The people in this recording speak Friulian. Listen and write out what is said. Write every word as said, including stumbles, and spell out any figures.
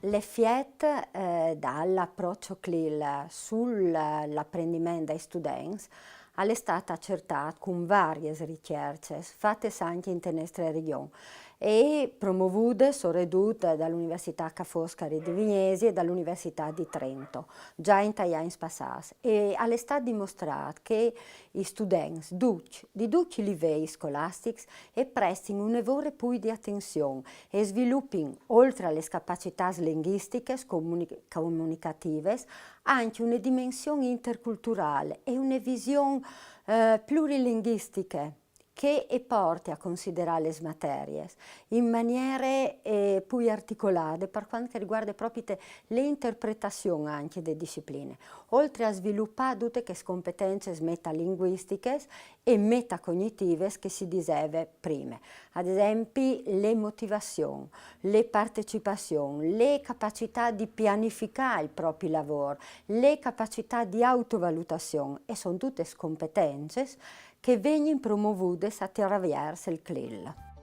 L'efiet eh, dal approccio CLIL sul apprendiment dai students al è stat accertât cun variis ricercjis fatis ancje inte nestre regjon e promovudes soredut da l'Universitât Ca' Foscari di Vignesie e da l'Universitât di Trento, za intai agns passâts, e al è stat dimostrât che i students ducj, di ducj i liveis scolastics, a prestin une vore plui di atenzion e svilupin, oltri a lis capacitâts linguistichis, comunicativas, ancje une dimension interculturâl e une vision plurilinguistiche che e porti a considerâ lis materiis in maniere plui articolade par cuant che al rivuarde propit la interpretazion ancje de discipline, oltri a svilupâ dutis chês competencis metalinguistichis e metacognitivis che si diseve prime, ad esempli la motivazion, la partecipazion, la capacitât di planificâ il propri lavôr, la capacitât di autovalutazion, e a son dutis competencis che a vegnin promovudes a traviers il CLIL.